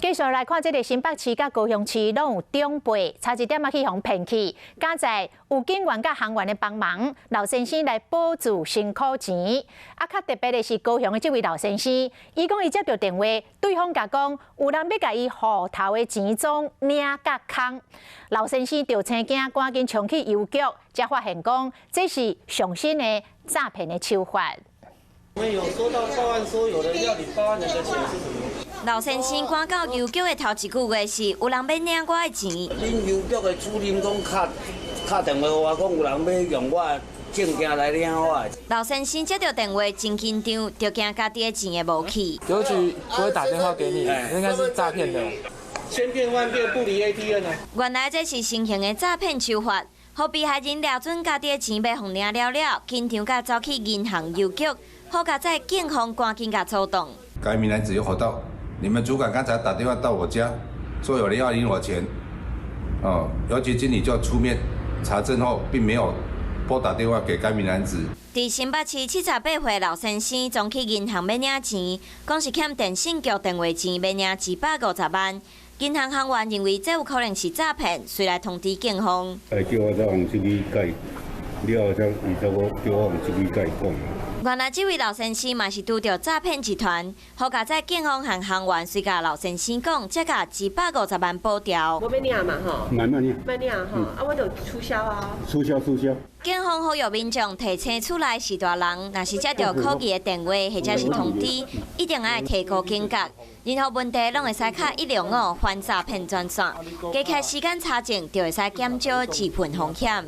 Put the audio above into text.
繼續來看這个新北市佮高雄市攏有長輩，差一點仔去予騙去，佳哉有警員佮行員的幫忙，老先生來保住辛苦錢。啊，較特別的是高雄的這位老先生，伊講伊接著電話，對方共講有人欲共伊戶頭的錢莊領佮空，老先生就青驚，趕緊衝去郵局，才發現講這是上新的詐騙的手法。我們有收到報案說有人要領報案人的錢是什麼？老先生趕到郵局的頭一句話是：有人欲領我的錢。恁郵局的主任講敲敲電話予我，講有人欲用我的證件來領我的。老先生接著電話真緊張，就驚家己的錢會無去。郵局不會打電話給你，應該是詐騙的。千騙萬騙不離 ATM 啊！原來這是新型的詐騙手法，予被害人掠準家己的錢欲予領了了，緊張共走去銀行郵局，好佳哉警方趕緊共出動。該名男子又吼道：你們主管剛才打電話到我家，說有人要領我錢。哦，郵局經理就出面查證後，並沒有撥打電話給該名男子。佇新北市78歲老先生，衝去銀行欲領錢，講是欠電信局電話錢，欲領250萬。銀行行員認為這有可能是詐騙，遂來通知警方。哎，叫我走用手機共伊，了後才伊才閣叫我用手機共伊講。原來這位老先生嘛是拄著詐騙集團，好佳哉警方和行員隨共老先生講，才共250萬保牢。無欲領嘛吼？欲領。欲領吼，啊，我就取消啊。取消取消。警方呼籲民眾提醒厝內序大人，若是接著可疑的電話或者是通知，一定愛提高警覺。任何問題攏會使敲165反詐騙專線，加開時間查證，就會使減少自噴風險。